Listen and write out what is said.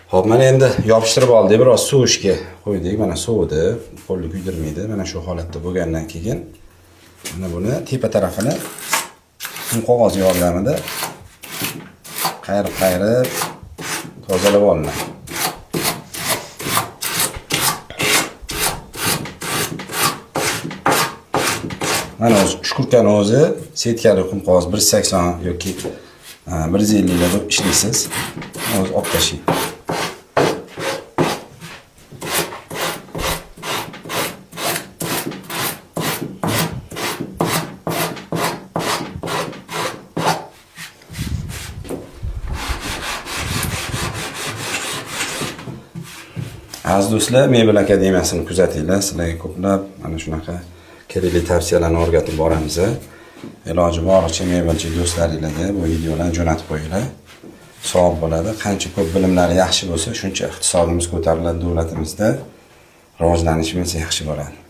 Xo'p, mana endi yopishtirib oldik, biroz sovishga qo'ydik. Mana sovidi, qo'lni kuydirmaydi. Mana shu holatda bo'lgandan keyin mana buni tepa tarafini qum qog'oz yordamida qayirib-qayirib tozalab olinadi. Mana o'zi шкурка ni o'zi setkali qum qog'oz 180 yoki 150 larda ishlaysiz. O'zi olib tashlaydi. Aziz do'stlar, Mebel akademiyasini kuzatinglar. Sizlarga ko'plab mana shunaqa kerakli tavsiyalarni o'rgatib boramiz. Iloji boricha mebelchi do'stlaringlarga bu videolarni jo'natib qo'yinglar. Savob bo'ladi. Qancha ko'p bilimlari yaxshi bo'lsa, shuncha iqtisodimiz ko'tariladi, davlatimizda rivojlanishimiz yaxshi bo'ladi.